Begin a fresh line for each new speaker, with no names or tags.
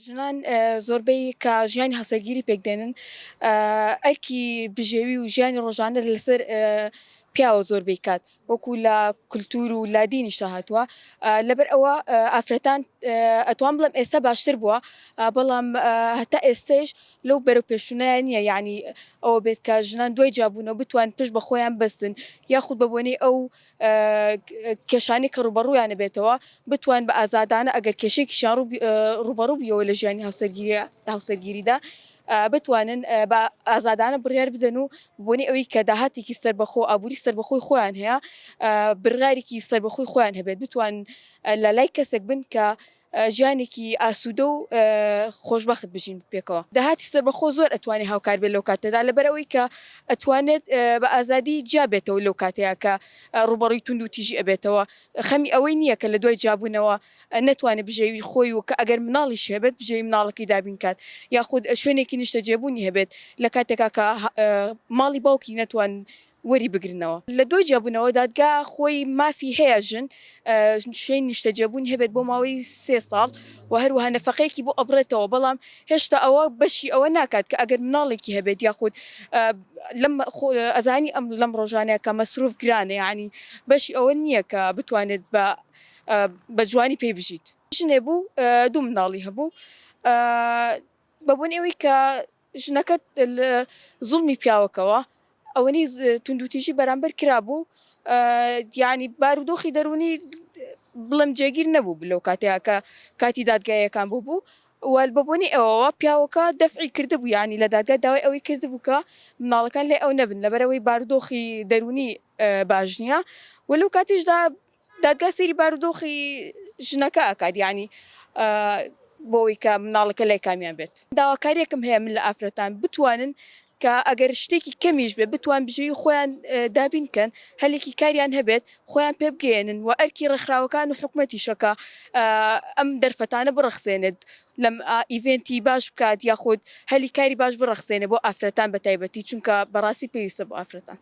ژنان زۆربەی کە ژیانی هاوسەرگیری پێک دێنن ئەرکی بژێوی و ژیانی ڕۆژانە لەسەر پیاوە زۆربەی کات وەکو لە کولتور و لە دینیشا هاتووە لەبەر ئەوە ئافرەتان ئەتوان بڵێم ئێستا باشتر بووە بەڵام هەتا ئێستەیش لەو بەرەو پێشونایە نییە یعنی ئەوە بێت کە ژنان دوای جیابوونەوە بتوان پشت بە خۆیان بەستن یاخود بە بۆنەی ئەو کێشانەی کە ڕووبەڕوویان ئەبێتەوە بتوان بە ئازادانە ئەگەر کێشەیەکیشیان ڕووبەڕوو بوویەوە لە ژیانی هاوسەرگیریدا بتوانن بە ئازادانە بڕیار بدەن و بۆنی ئەوەی کە داهاتێکی سەربەخۆ ئابووری سەربەخۆی خۆیان هەیە بڕیارێکی سەربەخۆی خۆیان هەبێت بتوان لە لای کەسێک بن کە ژیانێکی ئاسوودە و خۆشبەخت بژین پێکەوە. داهاتی سەربەخۆ زۆر ئەتوانێت هاوکار بێت لەو کاتەدا لەبەرئەوەی کە ئەتوانێت بە ئازادی جیا بێتەوە لەو کاتەیا کە ڕووبەڕووی توندوتیژی ئەبێتەوە خەمی ئەوەی نییە کە لە دوای جیابوونەوە نەتوانێت بژێوی خۆی و کە ئەگەر مناڵیشی هەبێت بژێوی مناڵەکەی دابین کات یاخود شوێنێکی نیشتەجێبوونی هەبێت لە کاتێکا کە ماڵی باوکی نەتوان وەری بگرنەوە. لە دوای جیابوونەوە دادگا خۆی مافی هەیە ژن شوێنی نیشتەجێبوونی هەبێت بۆ ماوەی سێ ساڵ و هەروەها نەفەقەیەکی بۆ ئەبڕێتەوە، بەڵام هێشتا ئەوە بەشی ئەوە ناکات کە ئەگەر مناڵێکی هەبێت یاخود لەم ئەزانی ئەم لەم ڕۆژانەیە کە مەسروف گرانە یانی بەشی ئەوە نییە کە بتوانێت بە بە جوانی پێی بژیت. ژنێ بوو دوو مناڵی هەبوو بەبۆنەی ئەوەی کە ژنەکە لە زوڵمی پیاوەکەوە ئەوەنەی توندوتیژی بەرامبەر کرابوو یعنی بارودۆخی دەروونی بڵێم جێگیر نەبوو لەو کاتەیە کە کاتی دادگایەکان بوو بوو و بە بۆنەی ئەوەوە پیاوەکە دەفعی کردبوو یعنی لە دادگا داوای ئەوەی کردبوو کە مناڵەکان لای ئەو نەبن لەبەرئەوەی بارودۆخی دەروونی باش نییە و لەو کاتیشدا دادگا سەیری بارودۆخی ژنەکە ئەکات یانی بۆ ئەوەی کە مناڵەکە لای کامیان بێت. داواکاریەکم هەیە من لە ئافرەتان بتوانن کە ئەگەر شتێکی کەمیش بێت بتوان بژێوی خۆیان دابین کەن هەلێکی کاریان هەبێت خۆیان پێ بگەیەنن و ئەرکی ڕێکخراوەکان و حکومەتیشە کە ئەم دەرفەتانە بڕەخسێنێت لەم ئیڤێنتی باش بکات یاخود هەلی کاری باش بڕەخسێنێ بۆ ئافرەتان بە تایبەتی چونکە بەڕاستی پێویستە بۆ ئافرەتان.